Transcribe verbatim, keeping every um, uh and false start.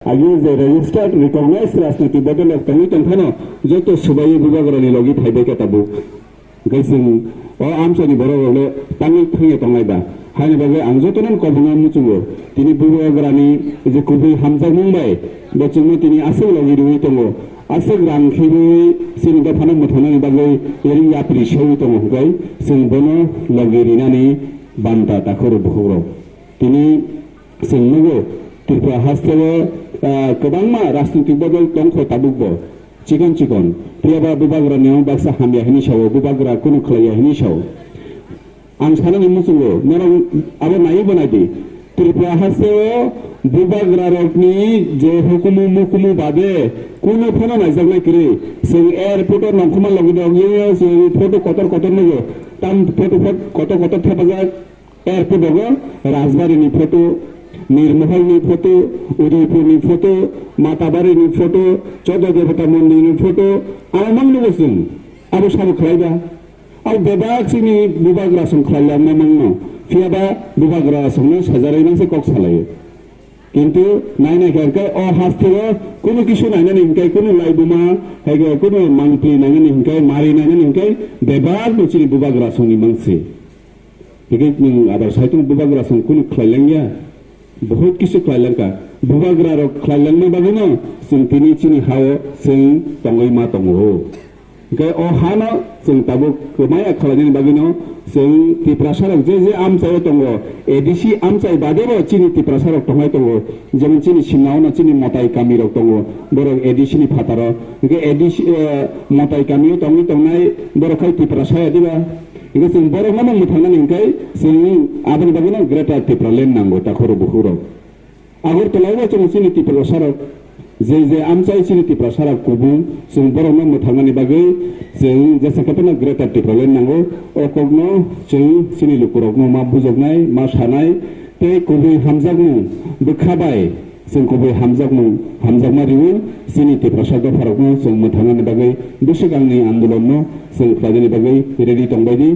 Agi je registered, recognized rajnitik bodol rok tongwi tongphano, joto swbaiwi bubagrani logi phaibai khe tabuk. Hwnkhe chwng o amchaini borok rokle tangwi thangya tongnai ba? Haini bagwi ang jotono koborno muchungo. Tini bubagrani je kubui hamjakmung bai bo chwngno tini aswk logi rwui tongo. Aswk rang khibui chini dophano mwthangnani bagwi ring yapri saiwi tongo hwnkhe chwng bono logi rinani banta takhoro bukhukrok. Tini chwng nugo, Tripura hasteo, ah, kwbangma rajnitik bodol tongkho tabukbo, chikon chikon. Phiyaba bubagrani ang baksa hamya hini sao, bubagra kunu khlaiya hini sao. Ang sanani muchungo, norok abo naiwi bo naidi. Tripura hasteo bubagrarokni je hukumu mukumu bade kunu phano naijaknai kwrwi. Chwng airporto nongkhorma logi dogwi chwng photo kotor kotor nugo. Tam photo phot-, kotor kotor thepajak. Airport rogo Rajbari ni photo, Nirmohol ni photo, Udaipur ni photo, Matabari ni photo, Chodo Devata Mondir ni photo, ang mang nugo chwng. Abo sabo khlai ba? Abo bebak chini bubagra song khlai langma mangno. Phiyaba bubagra songno sajarai nangse kok salaio. Kintu nainai khe hwnkhe o hasteo kunu kisu nainani hwnkhe kunu laibuma, hai khe kunu mangpli nainani hwnkhe, mari nainani hwnkhe bebak no chini bubagra songni mangsi. Hingke nwng adar saitung bubagra song kunu khlai langya, bahut kisu khlai langkha. Bubagra rok khlai langma bagwino chwng tini chini hao chwng tongwi ma tongo. Hingke o hano chwng tabuk kwmaya khlainani bagwino chwng Tiprasa rok je je amchaio tongo, A D C amchai badebo chini Tiprasa rok tongnai tongo, jemon chini simnaono chini Motai kami rok tongo, borok A D C ni phataro. Hingke A D C, eh, Motai kamio tongwi tongnai borok khai Tiprasa ya diba? Hingke chwng borokno no mwthangnani hwnkhe chwng aboni bagwino Greater Tipraland nango, takhoro bukhurok. Agartala o chwng chini Tiprasarok, je je amchai chini Tiprasarok kubung, chwng borokno mwthangnani bagwi chwng jesa khe phano Greater Tipraland nango. O kokno chwng chini lukurokno ma bujoknai, ma sanai, tei kubui hamjakmung bwkha bai chwng kubui hamjakmung, hamjakma riwi chini Tiprasa dopharokno chwng mwthangnani bagwi bwswk angni andolonno chwng khlainani bagwi ready tongbaidi.